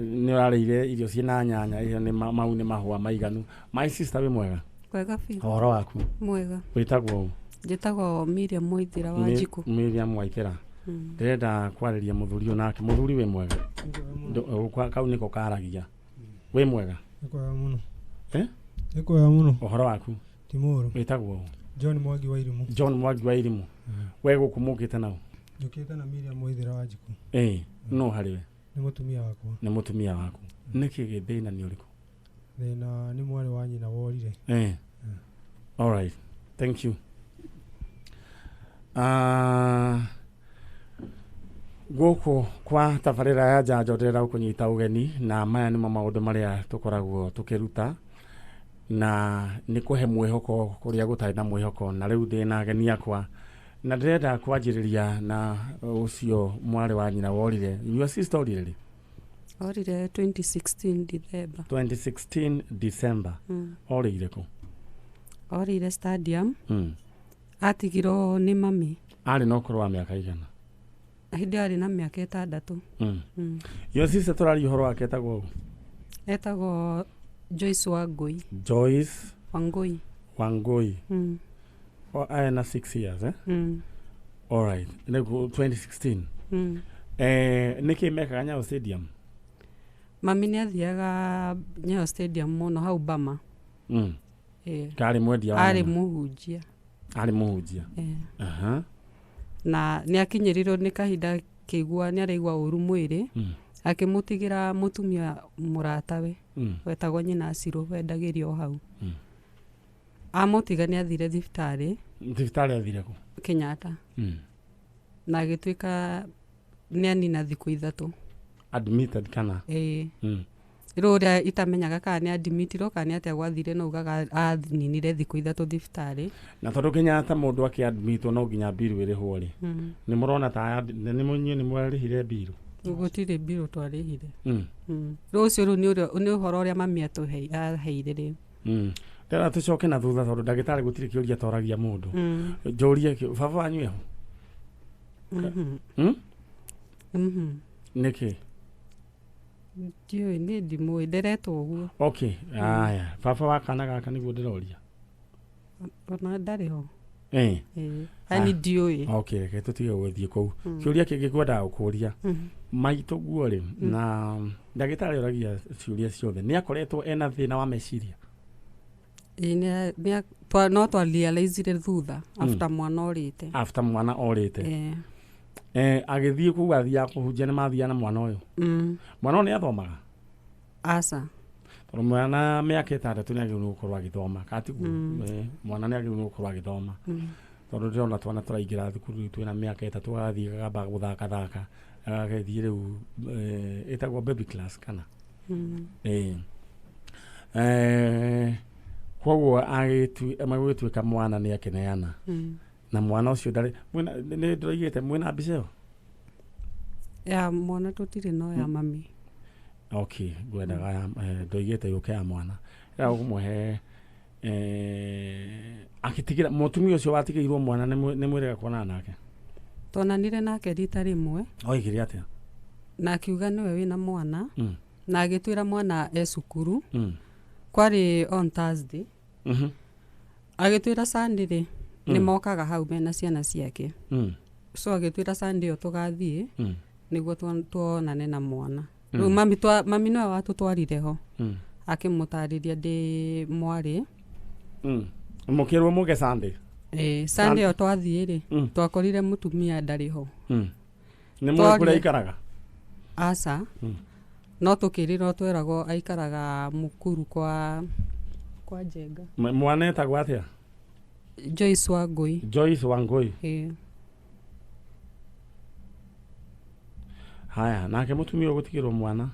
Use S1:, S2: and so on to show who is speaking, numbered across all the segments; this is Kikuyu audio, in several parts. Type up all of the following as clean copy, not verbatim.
S1: Nĩ ũrarĩire irio ciĩna nyanya, ĩyo nĩ mau nĩ mahũa maiganu. My sister, wĩ mwega?
S2: Kwega biũ.
S1: Ũhoro waku?
S2: Mwega.
S1: Wĩtagwo ũ?
S2: Njĩtagwo Miriam Waithĩra wa Njikũ.
S1: Miriam Waithĩra. Ndĩrenda kwarĩria mũthuri ũyũ nake. Mũthuri, wĩ mwega? Kau nĩko karagia. Wĩ mwega?
S3: Nĩ kwega mũno.
S1: Eh?
S3: Nĩ kwega mũno.
S1: Ũhoro waku?
S3: Ti mũũru.
S1: Wĩtagwo ũ?
S3: John Mwangi wa Irimũ.
S1: John Mwangi wa Irimũ. We gũkũ mũkĩte nao?
S3: Njũkĩte na Miriam Waithĩra wa Njikũ.
S1: Ĩĩ, no harĩ we?
S3: Nĩ mũtumia wakwa.
S1: Nĩ mũtumia waku. Nĩkĩ gĩ thĩna nĩ ũrĩkũ?
S3: Thĩna nĩ mwarĩ wa nyina worire.
S1: All right. Thank you. Gũkũ kwa tabarĩra ya njanjo ndĩrenda gũkũnyita ũgeni, na maya nĩmo maũndũ marĩa tũkoragwo tũkĩruta na nĩ kũhe mwĩhoko kũrĩa gũtarĩ na mwĩhoko. Na rĩu ndĩ na ageni akwa na ndĩrenda kwanjĩrĩria na ũcio mwarĩ wa nyina worire. Your sister orire rĩ?
S2: Orire 2016 December.
S1: 2016 December. Orĩire kũ?
S2: Orire stadium. Atigirwo nĩ mami.
S1: Arĩ na ũkũrũ wa mĩaka igana?
S2: Hĩndĩ ĩyo arĩ na mĩaka 6.
S1: Your sister tũraria ũhoro wake etagwo ũ?
S2: Etagwo Joyce Wangui.
S1: Joyce
S2: Wangui.
S1: Wangui. O, ena 6 years, eh?
S2: Mm.
S1: All right. Nĩguo 2016. Nĩkĩ mekaga Nyayo Stadium?
S2: Mami nĩ athiaga Nyayo Stadium mũno hau Bama.
S1: Karĩ mwendia wa
S2: Arĩ
S1: nyama?
S2: mũhunjia.
S1: Arĩ mũhunjia.
S2: Na nĩ akinyĩrirwo nĩ kahinda kĩigua nĩ araigua ũru mwĩrĩ. Akĩmũtigĩra mũtumia mũratawe wetagwo nyina Cirũ, wendagĩrio hau. Amũtiga nĩ athire thibitarĩ.
S1: Thibitarĩ athire kũ?
S2: Kenyatta. Na agĩtuĩka nĩ anina thikũ 3.
S1: Admitted kana?
S2: Ĩĩ. Rĩu ũrĩa itamenyaga kana nĩ admittirwo kana nĩ atĩa gwathire, no ugaga aninire thikũ 3 thibitarĩ.
S1: Na tondũ Kenyatta mũndũ akĩadmitwo no nginya mbiru ĩrĩhwo rĩ, nĩ mũrona ta nĩ inyuĩ nĩ mwarĩhire mbiru?
S2: Gũtirĩ mbiru twarĩhire. Rĩu ũcio rĩu nĩ ũhoro ũrĩa mami aheire rĩu.
S1: Ndĩrenda tũcoke na thutha tondũ ndagĩtarĩ gũtirĩ kĩũria toragia mũndũ. Njũrie baba wanyu eho?
S2: Mhm. Mhm.
S1: Nĩkĩ?
S2: Ndiũĩ, niĩ ndimũĩ, nderetwo ũguo.
S1: Okay, aya, baba wa kana gaka nĩguo ndĩroria.
S2: Ona ndarĩ ho.
S1: Ĩĩ.
S2: Ani ndiũĩ.
S1: Okay, reke tũtige gũthiĩ kũu. Kĩũria kĩngĩ ngwendaga gũkũria. Maitũ guo rĩ, na ndagĩtarĩ oragia ciũria ciothe, nĩ akoretwo ena thĩna wa meciria?
S2: Ĩĩ, no twa realize thutha after mwana orĩte.
S1: After mwana orĩte. Agĩthiĩ kũu athiaga kũhunjia, nĩ mathiaga na mwana ũyũ? Mwana ũyũ nĩ athomaga?
S2: Aca.
S1: Tondũ mwana mĩaka 6 nĩ agĩrĩirwo gũkorwo agĩthoma, kana tiguo? Mwana nĩ agĩrĩirwo gũkorwo agĩthoma. Tondũ ndĩrona twana tũraingĩra thukuru rĩu twĩna mĩaka 3, agathiĩ gakamba gũthakathaka, agagĩthiĩ rĩu ĩtagwo baby class kana? Ĩĩ. Koguo magĩtuĩka mwana nĩ akĩneana. Na mwana ũcio ndarĩ, nĩ ndĩroigĩte mwĩna mbica ĩyo?
S2: Ya mwana tũtirĩ, no ya mami.
S1: Okay, ngwendaga ya, ndoigĩte yũke ya mwana. Ĩra gũkũmũhe, agĩtigĩra mũtumia ũcio watigĩirwo mwana nĩ mwĩrĩga kuonana nake?
S2: Tuonanire nake rita rĩmwe.
S1: Oigire atĩa?
S2: Na akiuga nĩwe wĩna mwana. Na agĩtwĩra mwana e cukuru. Kwarĩ on Thursday. Agĩtwĩra Sunday rĩ, nĩ mokaga hau mena ciana ciake. So agĩtwĩra Sunday ĩyo tũgathiĩ nĩguo tuonane na mwana. Rĩu mami nĩwe watũtwarire ho. Akĩmũtarĩria ndĩ mwarĩ.
S1: Mũkĩrwo mũke Sunday?
S2: Ĩĩ, Sunday ĩyo twathiĩ rĩ, twakorire mũtumia ndarĩ ho.
S1: Nĩ mũĩ kũrĩa aikaraga?
S2: Aca. No tũkĩrĩrwo tweragwo aikaraga Mukuru kwa Njenga.
S1: Mwana etagwo atĩa?
S2: Joyce Wangui.
S1: Joyce Wangui.
S2: Ĩĩ.
S1: Haya, nake mũtumia ũyũ gũtigĩrwo mwana?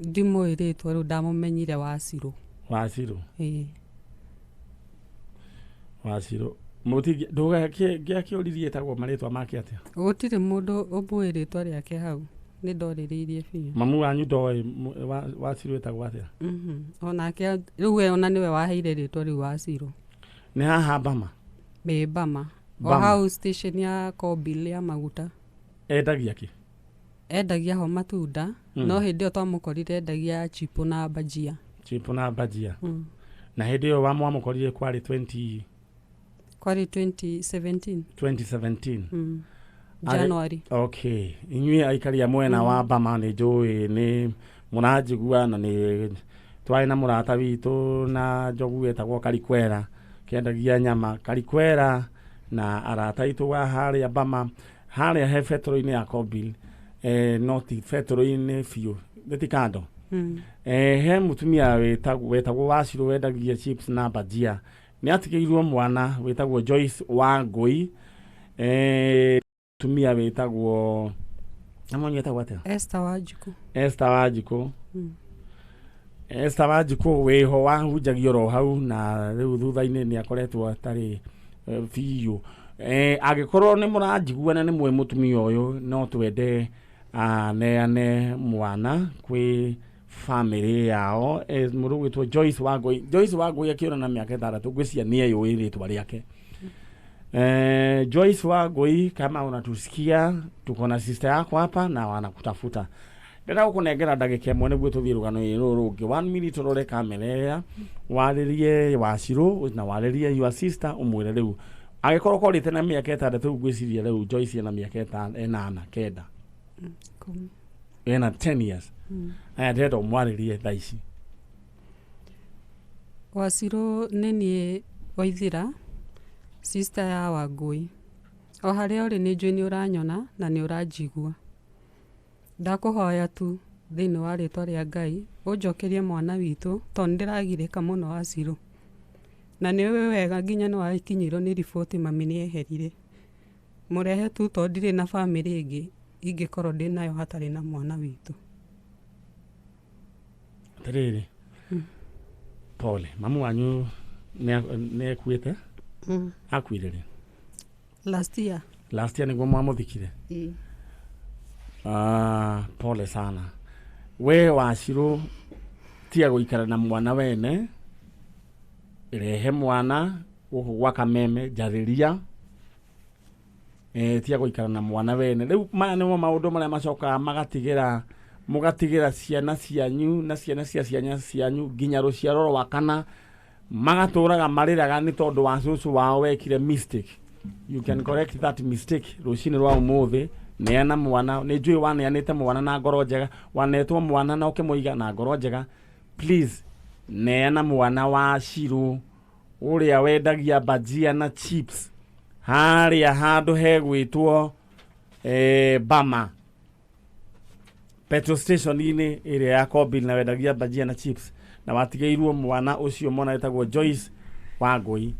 S2: Ndimũĩ rĩtwa rĩu, ndamũmenyire Wacirũ.
S1: Wacirũ?
S2: Ĩĩ.
S1: Wacirũ. Mũtingi ndũgakĩũririe etagwo marĩtwa make atĩa?
S2: Gũtirĩ mũndũ ũmũĩ rĩtwa rĩake hau. Nĩ ndorĩrĩirie biũ.
S1: Mamu wanyu ndoĩ Wacirũ etagwo atĩa?
S2: Onake rĩu we ona nĩwe waheire rĩtwa rĩu Wacirũ.
S1: Nĩ haha Bama?
S2: Ĩĩ, Bama. O
S1: Bama.
S2: hau station ya Kobil ya maguta.
S1: Endagia kĩ?
S2: Endagia ho matunda. No hĩndĩ ĩyo twamũkorire endagia chipo na bajia.
S1: Chipo na bajia. Na hĩndĩ ĩyo wamũkorire kwarĩ 20
S2: Kwarĩ 2017.
S1: 2017.
S2: January.
S1: Okay, inyuĩ aikari a mwena wa Bama nĩ njũĩ nĩ mũranjigua, na nĩ twarĩ na mũrata witũ na njogu wetagwo Karikwera, kĩendagia nyama Karikwera, na arata aitũ wa harĩa Bama, harĩa he betũrũ-inĩ ya Kobil, no ti betũrũ-inĩ biũ, nĩ ti kando. He mũtumia wetagwo Wacirũ wendagia chips na bajia, nĩ atigĩirwo mwana wĩtagwo Joyce Wangũi, mũtumia wĩtagwo amoni wĩtagwo atĩa?
S2: Esther Wanjikũ.
S1: Esther Wanjikũ. Esther Wanjikũ wĩho wahunjagia oro hau, na rĩu thutha-inĩ nĩ akoretwo atarĩ biũ. Angĩkorwo nĩ mũranjigua na nĩ mũĩ mũtumia ũyũ, no twende aneane mwana kwĩ family yao. Mũndũ gwĩtwo Joyce Wangũi. Joyce Wangũi akĩona na mĩaka 6, ngwĩciria nĩ eyũĩ rĩtwa rĩake. Joyce Wangũi, kama unatusikia, tuko na sister yako hapa na wanakutafuta. Ndĩrenda gũkũnengera ndagĩka 1 nĩguo tũthiĩ rũgano-inĩ rũrũ rũngĩ. 1 minute ũrore kamera ĩrĩa, warĩrie Wacirũ na warĩrie your sister, ũmwĩre rĩu angĩkorwo korĩte na mĩaka 6, ngwĩciria rĩu Joyce ena mĩaka 8, 9.
S2: 10.
S1: Ena 10 years. Aya, ndĩrenda ũmwarĩrie thaa ici.
S2: Wacirũ nĩ niĩ Waithira, sister ya Wangũi. O harĩa ũrĩ nĩ njũĩ nĩ ũranyona na nĩ ũranjigua. Ndakũhoya tu thĩinĩ wa rĩtwa rĩa Ngai ũnjokerie mwana witũ, tondũ nĩ ndĩragirĩka mũno Wacirũ. Na nĩ ũĩ wega nginya nĩ wakinyĩirwo nĩ riboti mami nĩ eherire. Mũrehe tu, tondũ ndirĩ na bamĩrĩ ĩngĩ ingĩkorwo ndĩ nayo hatarĩ na mwana witũ.
S1: Atĩrĩrĩ, pole, mamu wanyu nĩ ekuĩte? Akuire rĩ?
S2: Last year.
S1: Last year nĩguo mwamũthikire? Pole sana. We Wacirũ, tiga gũikara na mwana wene, rehe mwana gũkũ gwa Kameme, njarĩria. Tiga gũikara na mwana wene. Rĩu maya nĩmo maũndũ marĩa macokaga magatigĩra, mũgatigĩra ciana cianyu na ciana cia ciana cianyu nginya rũciaro rwa kana, magatũraga marĩraga nĩ tondũ wa cũcũ wao wekire mistake. You can correct that mistake rũcinĩ rwa ũmũthĩ. Neana mwana, nĩ njũĩ waneanĩte mwana na ngoro njega, wanetwo mwana na ũkĩmũiga na ngoro njega. Please, neana mwana wa Cirũ ũrĩa wendagia bajia na chips harĩa handũ hegwĩtwo Bama petrol station-inĩ ĩrĩa ya Kobil, na wendagia bajia na chips, na watigĩirwo mwana ũcio, mwana wĩtagwo Joyce Wangũi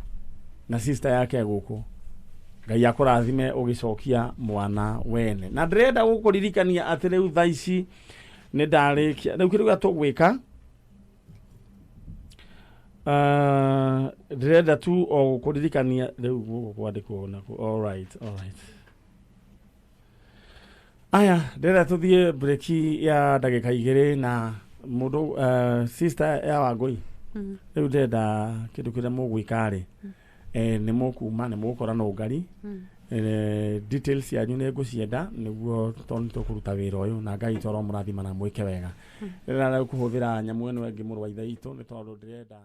S1: na sister yake gũkũ. Ngai akũrathime ũgĩcokia mwana wene. Na ndĩrenda gũkũririkania atĩ rĩu thaa ici nĩ ndarĩkia, rĩu kĩrĩa tũgwĩka, ndĩrenda tu o gũkũririkania rĩu gũkũ kwandĩkwo naku. All right, all right. Aya, ndĩrenda tũthiĩ breki ya ndagĩka 2 na mũndũ sister ya Wangũi. Rĩu ndĩrenda kĩndũ kĩrĩa mũgwĩka rĩ, nĩ mũkuma, nĩ mũgũkora nũngari. Details cianyu nĩ ngũcienda nĩguo tondũ nĩ tũkũruta wĩra ũyũ, na Ngai witũ aromũrathima na mwĩke wega. Ndĩrenda rĩu kũhũthĩra nyamũ ĩno ĩngĩ, mũrũ wa ithe witũ, nĩ tondũ ndĩrenda